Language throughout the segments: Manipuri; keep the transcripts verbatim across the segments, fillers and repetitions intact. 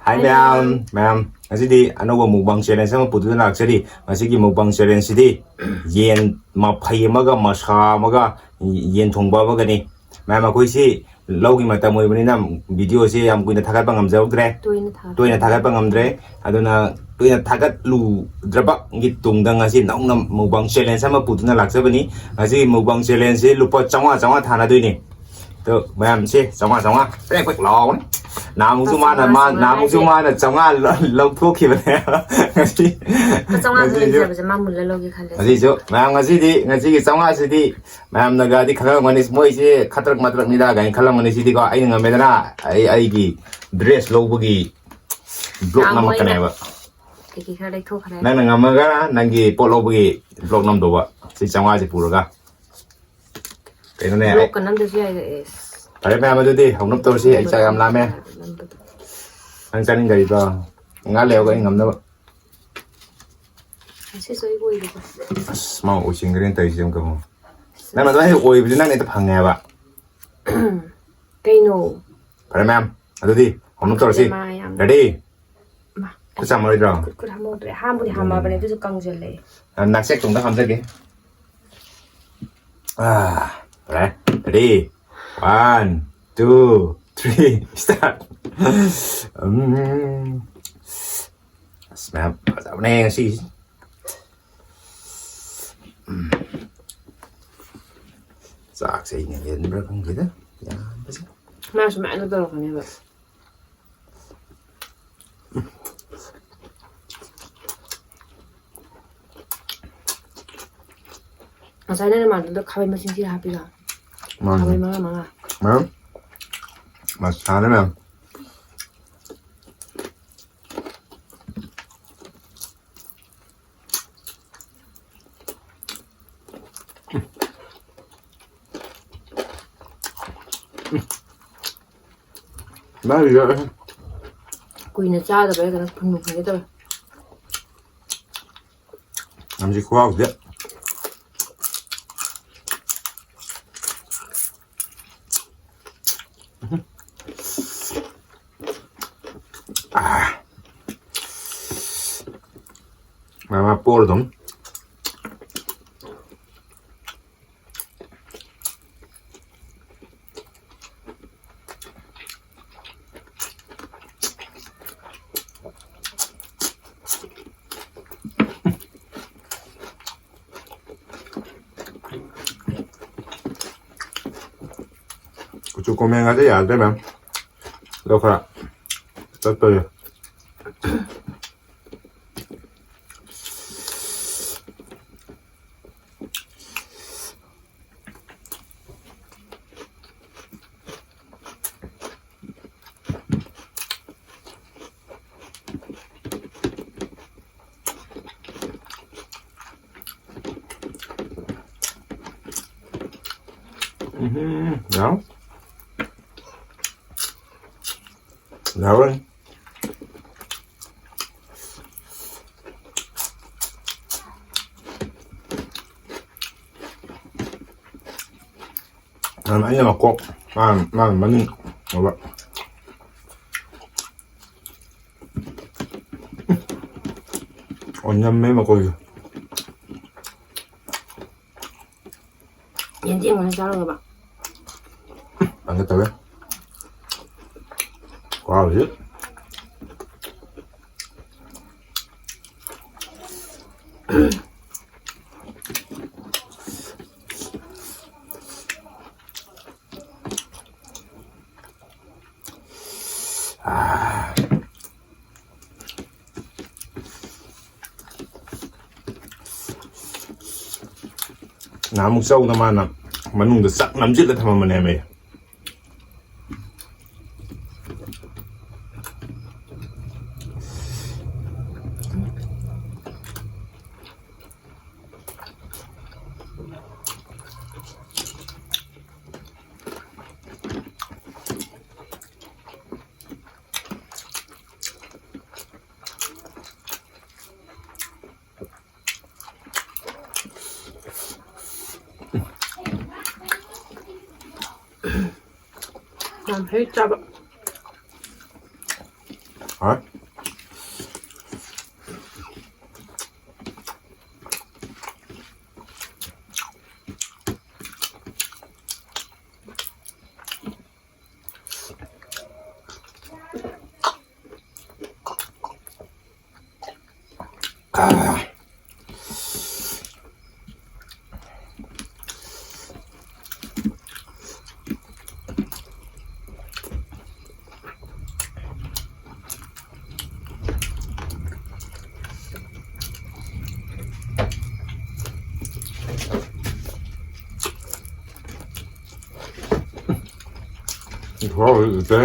Hi ꯃꯌꯥꯝ, ꯃꯌꯥꯝ, ꯉꯁꯤꯗꯤ ꯑꯅꯧꯕ mukbang challenge ꯑꯃ ꯄꯨꯗꯨꯅ ꯂꯥꯛꯆꯔꯤ꯫ ꯉꯁꯤꯒꯤ mukbang challengeꯁꯤꯗꯤ ꯌꯦꯟ ꯃꯐꯩ ꯑꯃꯒ, ꯃꯁꯥ ꯑꯃꯒ, ꯌꯦꯟ ꯊꯣꯡꯕ ꯑꯃꯒꯅꯤ꯫ ꯃꯌꯥꯝ, ꯑꯩꯈꯣꯏꯁꯤ ꯂꯧꯒꯤ ꯃꯇꯝ ꯑꯣꯏꯕꯅꯤꯅ videoꯁꯤ ꯌꯥꯝ ꯀꯨꯏꯅ ꯊꯥꯒꯠꯄ ꯉꯝꯖꯍꯧꯗ꯭ꯔꯦ꯫ ꯇꯣꯏꯅ ꯊꯥꯒꯠꯄ ꯇꯣꯏꯅ ꯊꯥꯒꯠꯄ ꯉꯝꯗ꯭ꯔꯦ꯫ ꯑꯗꯨꯅ ꯇꯣꯏꯅ ꯊꯥꯒꯠꯂꯨꯗ꯭ꯔꯕꯒꯤ ꯇꯨꯡꯗ ꯉꯁꯤ ꯅꯧꯅ mukbang challenge ꯑꯃ ꯄꯨꯗꯨꯅ ꯂꯥꯛꯆꯕꯅꯤ꯫ ꯉꯁꯤ mukbang challengeꯁꯤ ꯂꯨꯄꯥ ꯆꯥꯝꯃꯉꯥ ꯆꯥꯝꯃꯉꯥ ꯊꯥꯅꯗꯣꯏꯅꯤ꯫ ꯑꯗꯣ ꯃꯌꯥꯝꯁꯦ ꯆꯥꯝꯃꯉꯥ ꯆꯥꯝꯃꯉꯥ ꯄ꯭ꯔꯦꯛ ꯄ꯭ꯔꯦꯛ ꯂꯥꯎꯕꯅꯤ꯫ ꯅꯍꯥꯟꯃꯨꯛꯁꯨ ꯃꯥꯅ, ꯃꯥ, ꯅꯍꯥꯟꯃꯨꯛꯁꯨ ꯃꯥꯅ ꯆꯥꯝꯃꯉꯥ ꯂꯧ-, ꯂꯧꯊꯣꯛꯈꯤꯕꯅꯦꯕ꯫ ꯉꯁꯤ, ꯂꯨꯄꯥ ꯆꯥꯝꯃꯉꯥ ꯉꯁꯤꯁꯨ, ꯂꯩꯖꯕꯁꯦ ꯃꯥ ꯃꯨꯜꯂ ꯂꯧꯒꯦ ꯈꯜꯂꯦ꯫ ꯉꯁꯤꯁꯨ, ꯃꯌꯥꯝ, ꯉꯁꯤꯗꯤ, ꯉꯁꯤꯒꯤ ꯆꯥꯝꯃꯉꯥꯁꯤꯗꯤ ꯃꯌꯥꯝꯅꯒꯗꯤ ꯈꯪꯉꯝꯒꯅꯤ, ꯃꯣꯏꯁꯦ ꯈꯇꯔꯛ ꯃꯇꯔꯛꯅꯤꯗ ꯀꯥꯏꯅ ꯈꯜꯂꯝꯒꯅꯤ꯫ ꯁꯤꯗꯤꯀꯣ, ꯑꯩꯅ ꯉꯝꯃꯦꯗꯅ, ꯑꯩ, ꯑꯩꯒꯤ dress ꯂꯧꯕꯒꯤ vlog ꯅꯍꯥꯟ ꯃꯣꯏꯅ ꯅꯝꯃꯛꯀꯅꯦꯕ꯫ ꯀꯩꯀꯩ ꯈꯔ ꯂꯩꯊꯣꯛꯈ꯭ꯔꯦ꯫ ꯅꯪꯅ ꯉꯝꯃꯒ ꯅꯪꯒꯤ ꯄꯣꯠ ꯂꯧꯕꯒꯤ vlog ꯅꯝꯗꯧꯕ꯫ ꯁꯤ ꯆꯥꯝꯃꯉꯥꯁꯦ ꯄꯨꯔꯒ꯫ ꯀꯩꯅꯣꯅꯦ, ꯑꯩ vlogꯀ ꯅꯝꯗꯁꯨ ꯌꯥꯏꯗ, ꯑꯦꯁ꯫ ꯐꯔꯦ ꯃꯌꯥꯝ, ꯑꯗꯨꯗꯤ ꯍꯧꯅꯞ ꯇꯧꯔꯁꯤ꯫ ꯑꯩ ꯆꯥꯛ ꯌꯥꯝ ꯂꯥꯝꯃꯦ꯫ ꯅꯝꯕꯗꯣ꯫ ꯅꯪ ꯆꯥꯅꯤꯡꯗꯔꯤꯕ꯭ꯔꯣ? ꯉꯥꯏꯍꯥꯛ ꯂꯩꯔꯒ ꯑꯩ ꯉꯝꯅꯕ꯫ ꯉꯁꯤꯁꯨ ꯑꯩ ꯑꯣꯏꯗꯕ꯫ ꯑꯁ, ꯃꯥ ꯑꯣꯏꯁꯤꯟꯈ꯭ꯔꯦꯅ ꯇꯧꯔꯤꯁꯦ ꯑꯃꯨꯛꯀ ꯑꯃꯨꯛ꯫ ꯅꯪ ꯑꯗꯨꯃꯥꯏꯅ ꯍꯦꯛ ꯑꯣꯏꯕꯁꯦ ꯅꯪꯅ ꯍꯦꯛꯇ ꯐꯪꯉꯦ ꯍꯥꯏꯕ꯫ ꯀꯩꯅꯣ? ꯐꯔꯦ ꯃꯌꯥꯝ, ꯑꯗꯨꯗꯤ ꯍꯧꯅꯞ ꯇꯧꯔꯁꯤ꯫ ꯃꯥ ꯌꯥꯝ Ready? ꯃꯥ, ꯈꯨꯠ ꯆꯥꯝꯃꯔꯣꯏꯗ꯭ꯔꯣ? ꯈꯨꯠ, ꯈꯨꯠ ꯍꯥꯝꯍꯧꯗ꯭ꯔꯦ꯫ ꯍꯥꯝꯕꯨꯗꯤ ꯍꯥꯝꯃꯕꯅꯦ, ꯎꯝ꯫ ꯑꯗꯨꯁꯨ ꯀꯪꯁꯤꯜꯂꯛꯑꯦ꯫ ꯅꯪ ꯅꯥꯛꯆꯦꯛ ꯇꯨꯝꯗ ꯍꯥꯝꯖꯒꯦ꯫ ꯑꯥ, ꯐꯔꯦ꯫ Ready? One, two, three, start. ꯎꯝ꯫ ꯑꯁ, ꯃꯌꯥꯝ ꯐꯖꯕꯅꯦ ꯉꯁꯤꯁꯤ꯫ ꯎꯝ꯫ ꯆꯥꯛꯁꯦ ꯑꯩꯅ ꯍꯦꯟꯕ꯭ꯔꯥ ꯈꯪꯗꯦꯗ, ꯌꯥꯝꯕꯁꯦ꯫ ꯃꯥ ꯁꯨꯃꯥꯏꯅ ꯇꯧꯔꯛꯀꯅꯦꯕ꯫ ꯉꯁꯥꯏ ꯅꯪꯅ ꯃꯥꯟꯗꯨꯗ ꯈꯥꯕꯩ ꯃꯁꯤꯡ ꯊꯤꯔ ꯍꯥꯞꯄꯤꯔꯣ? ꯃꯥꯅꯦ꯫ ꯈꯥꯕꯩ ꯃꯉꯥ ꯃꯉꯥ꯫ ꯃꯌꯥꯝ꯫ ꯃꯁꯥꯅꯦ ꯃꯌꯥꯝ꯫ ꯃꯥꯒꯤꯗꯣ ꯀꯨꯏꯅ ꯆꯥꯗꯕꯩꯔ ꯀꯩꯅꯣ ꯐꯨꯟꯕꯨ ꯐꯨꯟꯒꯦ ꯇꯧꯋꯦ꯫ ꯌꯥꯝꯁꯤ ꯈꯨꯍꯥꯎꯁꯤꯗꯤ꯫ ꯎꯝ꯫ ꯑ, ꯃꯥ ꯃꯥ ꯄꯣꯔ ꯑꯗꯨꯝ꯫ ꯀꯨꯆꯨ ꯀꯣꯃꯦꯟꯒꯁꯦ ꯌꯥꯗ꯭ꯔꯦ ꯃꯌꯥꯝ꯫ ꯑꯗꯣ ꯈꯔ ꯆꯠꯄꯒꯤ꯫ ꯎꯝ, ꯌꯥꯎ꯫ ꯌꯥꯎꯔꯣꯏ꯫ ꯅꯍꯥꯟ ꯑꯩꯅ ꯃꯀꯣꯛ, ꯃꯥꯅ, ꯃꯥꯅ ꯃꯅꯤꯡ ꯑꯣꯏꯕ꯫ ꯑꯣ, ꯅꯝꯃꯦ ꯃꯀꯣꯏꯁꯦ꯫ ꯌꯦꯟꯗꯦꯝ ꯑꯣꯏꯅ ꯆꯥꯔꯨꯔꯕ? ꯍꯪꯒꯦ ꯇꯧꯋꯦ꯫ ꯈꯨꯍꯥꯎꯁꯤ꯫ ꯅꯍꯥꯟꯃꯨꯛ ꯆꯧꯗ ꯃꯥꯅ ꯃꯅꯨꯡꯗ ꯆꯥꯛ ꯅꯝꯁꯤꯜꯂ ꯊꯝꯃꯝꯕꯅꯦꯃꯦ꯫ ꯌꯥꯝ ꯍꯩ ꯆꯥꯕ꯫ ꯍꯣꯏ꯫ ꯈꯔ ꯂꯩꯇꯦ꯫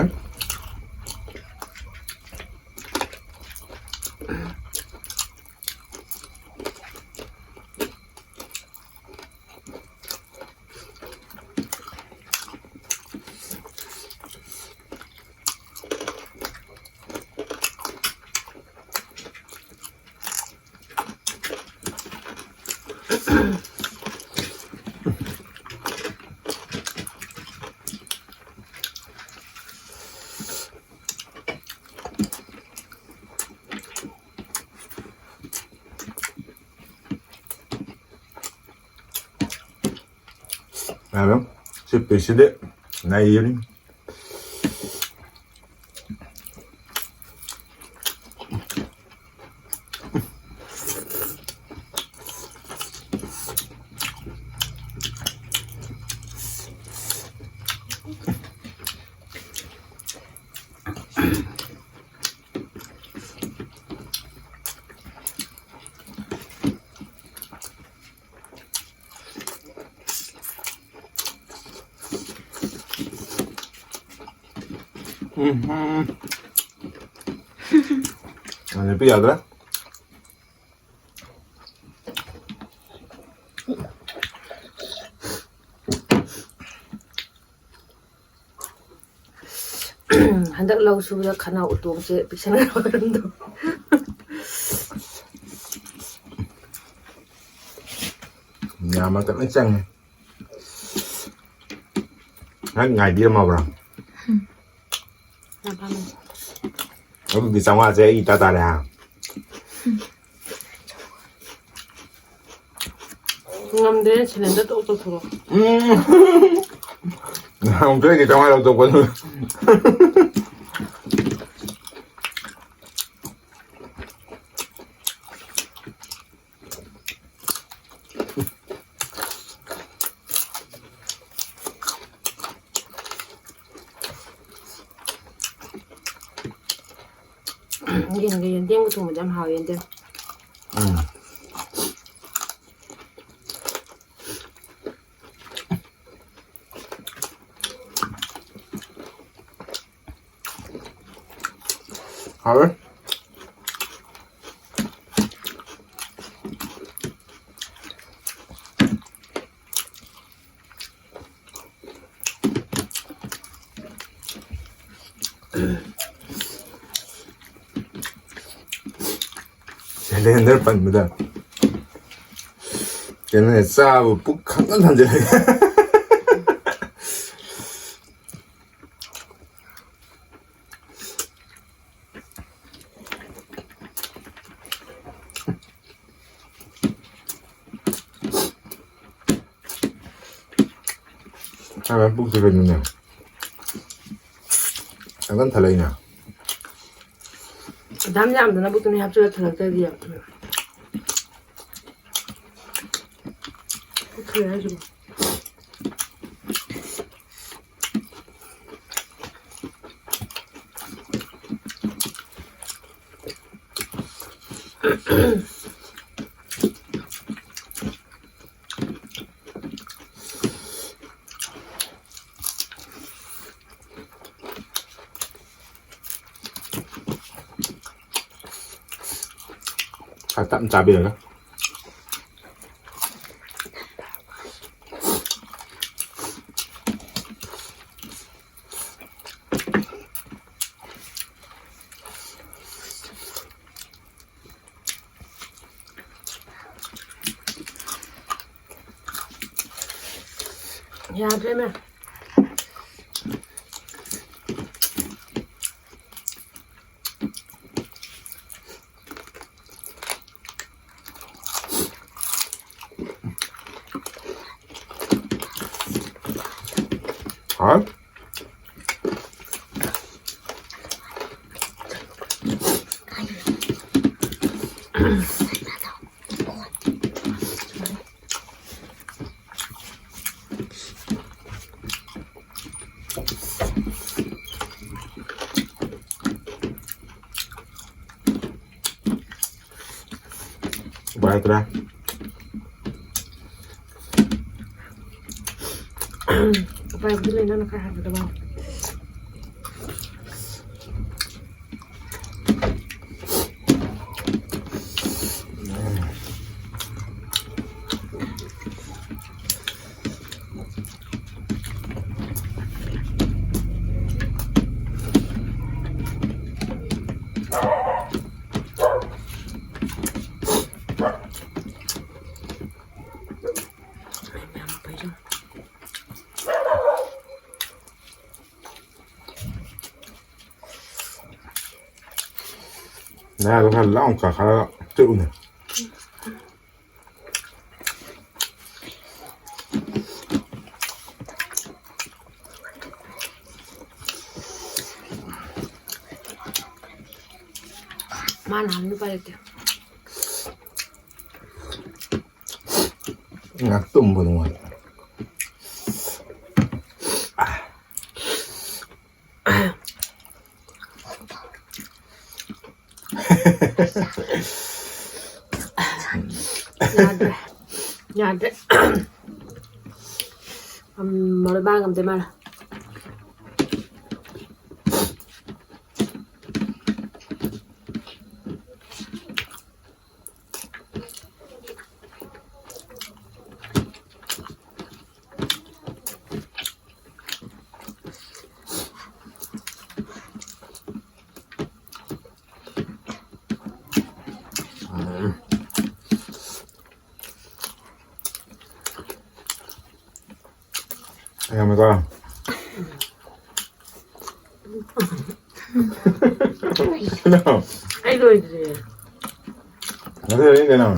ꯌꯥꯔꯦ꯫ ꯁꯤ ꯄꯤꯁꯁꯤꯗꯤ ꯅꯩꯕꯅꯤ꯫ ꯎꯝ꯫ ꯅꯨꯄꯤ ꯌꯥꯗ꯭ꯔꯦ꯫ ꯍꯟꯗꯛ ꯂꯧ ꯁꯨꯕꯗ ꯈꯅꯥꯎ ꯎꯇꯣꯡꯁꯦ ꯄꯤꯛꯁꯟꯈ꯭ꯔꯕ ꯃꯔꯝꯗꯣ꯫ ꯌꯥꯝ ꯃꯇꯝ ꯂꯣꯏ ꯆꯪꯉꯦ꯫ ꯅꯪ ꯉꯥꯏꯕꯤꯔꯝꯃꯕ꯭ꯔꯥ? ꯌꯥꯝ ꯄꯥꯝꯃꯦ꯫ ꯑꯗꯨꯗꯤ ꯆꯥꯝꯃꯉꯥꯁꯦ ꯑꯩ ꯏꯇꯥ ꯇꯥꯔꯦ, ꯍꯥ? ꯉꯝꯗ꯭ꯔꯦ, ꯁꯤꯂꯤꯟꯗꯔ ꯇꯣꯛ ꯇꯧꯊꯣꯔꯛꯑꯣ꯫ ꯎꯝ꯫ ꯅꯍꯥꯟꯃꯨꯛꯁꯨ ꯑꯩꯒꯤ ꯆꯥꯝꯃꯉꯥ ꯂꯧꯊꯣꯛꯄꯗꯨ꯫ ꯌꯦꯟꯒ ꯌꯦꯟꯗꯦꯝꯒ ꯊꯣꯡꯕꯗꯤ ꯌꯥꯝ ꯍꯥꯎꯋꯦ, ꯌꯦꯟꯗꯦꯝ꯫ ꯎꯝ꯫ ꯍꯥꯎꯋꯦ꯫ ꯁꯦꯂꯦꯟꯗꯔ ꯄꯟꯕꯗ ꯀꯩꯅꯣꯅꯦ, ꯆꯥꯕ ꯄꯨꯛ ꯈꯪꯊꯟ ꯊꯟꯖꯤꯜꯂꯦ꯫ ꯆꯥꯕ ꯄꯨꯛꯇꯤ ꯀꯩꯅꯣꯅꯦ, ꯈꯪꯊꯟ ꯊꯜꯂꯛꯏꯅꯦ꯫ ꯑꯗꯥꯝ ꯌꯥꯝꯗꯅꯕꯨ ꯇꯨꯅꯤ ꯍꯥꯞꯆꯤꯜꯂ ꯊꯜꯂꯛꯇ꯭ꯔꯗꯤ꯫ ꯄꯨꯛ ꯊꯜꯂꯦ ꯍꯥꯏꯁꯤꯕꯣ꯫ ꯈꯔ ꯇꯞꯅ ꯆꯥꯕꯤꯔꯒ꯫ ꯌꯥꯗ꯭ꯔꯦꯃꯦ꯫ ꯍꯥꯎ꯫ ꯄꯥꯏꯈ꯭ꯔꯦ꯫ ꯎꯄꯥꯏꯕꯨꯗꯤ ꯂꯩ, ꯅꯪꯅ ꯈꯔ ꯍꯥꯏꯕꯗ ꯋꯥꯅꯤ꯫ ꯅꯌꯥꯗꯣ ꯈꯔ ꯂꯥꯎꯅ ꯀꯥꯈꯠꯂꯒ ꯆꯤꯛꯎꯅꯦ꯫ ꯃꯥꯅ ꯍꯥꯏꯕꯅꯤ, ꯎꯄꯥꯏ ꯂꯩꯇꯦ꯫ ꯉꯥꯏꯍꯥꯛ ꯇꯨꯝꯕ ꯅꯨꯡꯉꯥꯏ꯫ ꯌꯥꯗ꯭ꯔꯦ꯫ ꯌꯥꯗ꯭ꯔꯦ꯫ ꯎꯝ, ꯃꯔꯣꯏ ꯃꯔꯥꯡ ꯉꯝꯗꯦ ꯃꯥꯅ꯫ ꯌꯥꯝꯃꯦꯀꯣ꯫ ꯑꯩ ꯂꯣꯏꯗ꯭ꯔꯤ꯫ ꯉꯁꯤ ꯂꯣꯏꯔꯦ ꯀꯩꯅꯣ꯫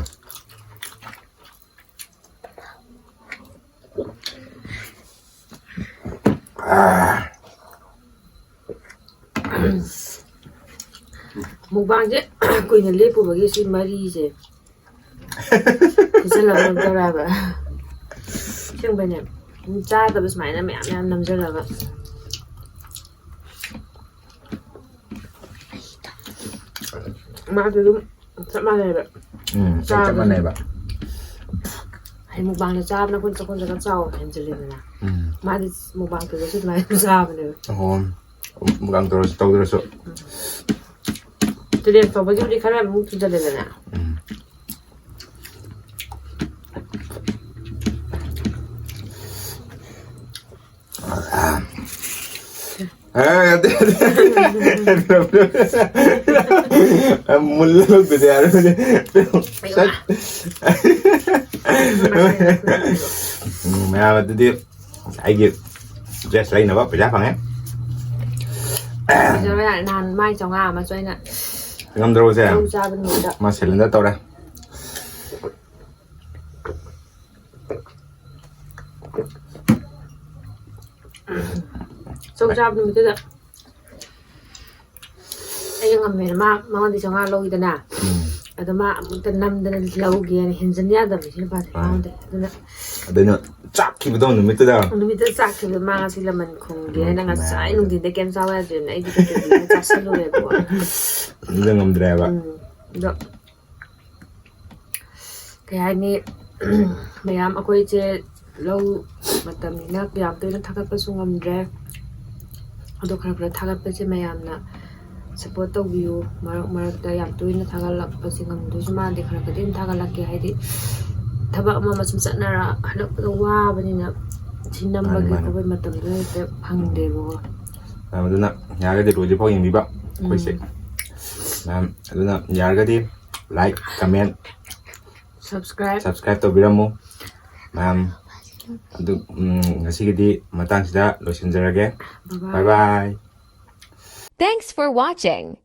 ꯃꯨꯛꯕꯥꯡꯁꯦ ꯀꯨꯏꯅ ꯂꯦꯞꯄꯨꯕꯒꯤ ꯁꯤ ꯃꯔꯤꯁꯦ ꯐꯨꯖꯜꯂꯒ ꯑꯗꯨꯝ ꯇꯧꯔꯛꯑꯕ꯫ ꯑꯁꯦꯡꯕꯩꯅꯦ꯫ ꯆꯥꯗꯕ ꯁꯨꯃꯥꯏꯅ ꯃꯌꯥꯝ ꯃꯌꯥꯝ ꯅꯝꯖꯜꯂꯒ꯫ ꯃꯥꯁꯨ ꯑꯗꯨꯝ ꯆꯞ ꯃꯥꯟꯅꯩꯕ꯫ ꯎꯝ, ꯑꯩ ꯆꯞ ꯆꯥꯕꯁꯦ꯫ ꯃꯥꯟꯅꯩꯕ꯫ ꯍꯥꯏꯗꯤ ꯃꯨꯛꯕꯥꯡꯗ ꯆꯥꯕꯅ ꯑꯩꯈꯣꯏ ꯆꯥꯛꯈꯨꯝ ꯆꯪꯉ ꯆꯥꯎ ꯍꯦꯟꯖꯤꯜꯂꯤꯗꯅ꯫ ꯎꯝ꯫ ꯃꯥꯗꯤ ꯃꯨꯛꯕꯥꯡ ꯇꯧꯗ꯭ꯔꯁꯨ ꯑꯗꯨꯃꯥꯏꯅ ꯆꯥꯕꯅꯦꯕ꯫ ꯑꯣ, ꯃꯨꯛꯕꯥꯡ ꯇꯧꯔꯁꯨ ꯇꯧꯗ꯭ꯔꯁꯨ꯫ ꯎꯝ꯫ ꯇꯨꯔꯦꯟ ꯇꯧꯕꯒꯤꯕꯨꯗꯤ ꯈꯔ ꯑꯃꯨꯛ ꯊꯨꯖꯜꯂꯦꯗꯅ꯫ ꯎꯝ꯫ ꯑꯦ, ꯌꯥꯗꯦ, ꯌꯥꯗꯦ꯫ ꯃꯨꯜꯂ ꯂꯧꯗꯗꯤ ꯌꯥꯔꯣꯏꯅꯦ꯫ ꯎꯝ, ꯃꯌꯥꯝ ꯑꯗꯨꯗꯤ ꯑꯩꯒꯤ dress ꯂꯩꯅꯕ ꯄꯩꯁꯥ ꯐꯪꯉꯦ꯫ ꯐꯖꯕ ꯌꯥꯔꯦ꯫ ꯅꯍꯥꯟ ꯃꯥꯏ ꯆꯥꯝꯃꯉꯥ ꯑꯃꯁꯨ ꯑꯩꯅ ꯉꯝꯗ꯭ꯔꯣꯁꯦ? ꯆꯧ ꯆꯥꯕ ꯅꯨꯃꯤꯠꯇ꯫ ꯃꯥ surrender ꯇꯧꯔꯦ꯫ ꯆꯧ ꯆꯥꯕ ꯅꯨꯃꯤꯠꯇꯨꯗ ꯑꯩꯅ ꯉꯝꯃꯦꯅ ꯃꯥ ꯃꯉꯣꯟꯗ ꯆꯥꯝꯃꯉꯥ ꯂꯧꯈꯤꯗꯅ꯫ ꯎꯝ꯫ ꯑꯗꯣ ꯃꯥ ꯑꯃꯨꯛꯇ ꯅꯝꯗꯅ ꯂꯧꯒꯦꯅ ꯍꯦꯟꯖꯟ ꯌꯥꯗꯕꯅꯤ ꯁꯤ ꯅꯨꯄꯥꯁꯦ ꯃꯥꯅꯦ꯫ ꯃꯉꯣꯟꯗ꯫ ꯑꯗꯨꯅ ꯑꯗꯩꯅ ꯆꯥꯛꯈꯤꯕꯗꯣ ꯅꯨꯃꯤꯠꯇꯨꯗ꯫ ꯅꯨꯃꯤꯠꯇꯨꯗ ꯆꯥꯛꯈꯤꯕꯗ ꯃꯥ ꯉꯁꯤ ꯂꯃꯟ ꯈꯨꯝꯒꯦ ꯍꯥꯏꯅ ꯎꯝ, ꯉꯁꯥꯏ ꯃꯥꯅꯦ꯫ ꯅꯨꯡꯊꯤꯟꯗ ꯀꯩꯝ ꯆꯥꯕ ꯌꯥꯗ꯭ꯔꯦꯅ ꯑꯩꯗꯤ ꯀꯩꯀꯩ ꯆꯥꯁꯜꯂꯨꯔꯦꯕꯀꯣ꯫ ꯑꯗꯨꯗ ꯉꯝꯗ꯭ꯔꯦꯕ꯫ ꯎꯝ꯫ ꯑꯗꯣ ꯀꯩ ꯍꯥꯏꯅꯤ, ꯃꯌꯥꯝ ꯑꯩꯈꯣꯏꯁꯦ ꯂꯧ ꯃꯇꯝꯅꯤꯅ ꯌꯥꯝ ꯇꯣꯏꯅ ꯊꯥꯒꯠꯄꯁꯨ ꯉꯝꯗ꯭ꯔꯦ꯫ ꯑꯗꯣ ꯈꯔ ꯈꯔ ꯊꯥꯒꯠꯄꯁꯦ ꯃꯌꯥꯝꯅ support ꯇꯧꯕꯤꯌꯨ꯫ ꯃꯔꯛ ꯃꯔꯛꯇ ꯌꯥꯝ ꯇꯣꯏꯅ ꯊꯥꯒꯠꯂꯛꯄꯁꯦ ꯉꯝꯗꯣꯏꯁꯨ ꯃꯥꯟꯗꯦ, ꯈꯔ ꯈꯔꯗꯤ ꯑꯗꯨꯝ ꯊꯥꯒꯠꯂꯛꯀꯦ꯫ ꯍꯥꯏꯗꯤ ꯊꯕꯛ ꯑꯃ ꯑꯃ ꯁꯨꯝ ꯆꯠꯅꯔ ꯍꯜꯂꯛꯄꯗ ꯋꯥꯕꯅꯤꯅ ꯁꯤ ꯅꯝꯕꯒꯤ ꯃꯥꯅꯤ, ꯃꯥꯅꯤ꯫ ꯈꯣꯠꯄꯒꯤ ꯃꯇꯝꯗꯣ ꯍꯦꯛꯇ ꯐꯪꯗꯦꯕꯀꯣ꯫ ꯑꯗꯨꯅ ꯌꯥꯔꯒꯗꯤ ꯂꯣꯏꯗ꯭ꯔꯤꯐꯥꯎ ꯌꯦꯡꯕꯤꯕ ꯑꯩꯈꯣꯏꯁꯦ꯫ ꯎꯝ꯫ ꯃꯌꯥꯝ ꯑꯗꯨꯅ ꯌꯥꯔꯒꯗꯤ like, comment, subscribe꯫ Subscribe ꯇꯧꯕꯤꯔꯝꯃꯨ ꯃꯌꯥꯝ꯫ ꯑꯗꯨ, ꯎꯝ, ꯉꯁꯤꯒꯤꯗꯤ ꯃꯇꯥꯡꯁꯤꯗ ꯂꯣꯏꯁꯤꯟꯖꯔꯒꯦ꯫ Bye bye꯫ Bye bye꯫ Thanks for watching.